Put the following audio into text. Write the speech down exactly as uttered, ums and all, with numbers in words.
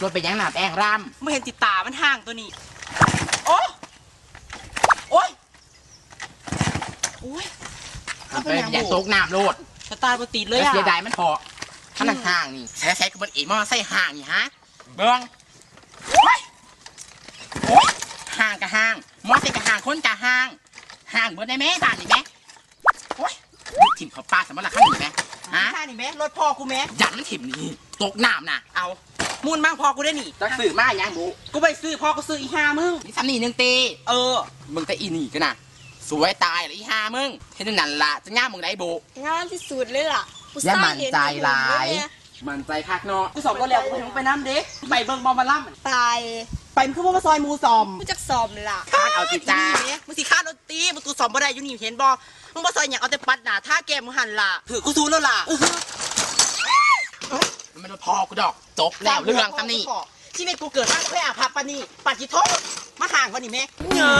รถเป็นหยังหนาแป้งรำ ไม่เห็นติดตามันห่างตัวนี้ โอ้โอ้ยโอ้ย มันเป็นอย่างตกน้ำโลด สตาร์ทบ่ติดเลย แล้ว อ่ะ เสียดายมันเถาะขนาดห่างนี่ใช้ใช้กับมันเองมอไซค์ห่างนี่ฮะ เบิ่งโอ้ยโอ้ยห่างกับห่าง มอไซค์กับห่าง คนกับห่าง ห่างเบิดได้ไหมบ้านนี่ไหมโอ้ยถิ่มเขาป้าสมบัติละขั้นนี่ไหมฮะ ท่านี่แม่รถพ่อกูแม่ ยันถิ่มนี่ตกน้ำนะ เอามูนมั่งพ่อกูได้หนิ จักซื้อมาหยังบุ กูไปซื้อพ่อกูซื้ออีห้ามึง นี่ซ้ำนี่หนึ่งตี เออ มึงแต่อีนี่ก็นะสวยตายละอีห่ามึงเห็นนั่นละจะง่ามมึงได้บุ งามที่สุดเลยล่ะผู้ อย่า ชาย มั่นใจหลาย เห็น มั่นใจคักเนาะ กูสอบก็แล้วกูยังไปน้ำเด้ไปเบิ่งบอลมาล่ำ ตาย ไปมันคือว่ามาซอยหมูสอม ผู้จักสอมล่ะ คาดเอาจิตจ้า มึงสิฆ่ารถตีมึงตูสอมบ่ได้อยู่นี่เห็นบ่มึงบ่ซอยอย่างเอาแต่ปัดหนาท่าแกมมึงหันล่ะถือกูซูนแล้วล่ะ มันเป็นพอกูดอกจบแล้วเรื่องซ้ำนี่ ชีวิตกูเกิดมาเพื่ออาภัพปานนี่ปาจิโทษมาห่างกว่านี่แม่ เงา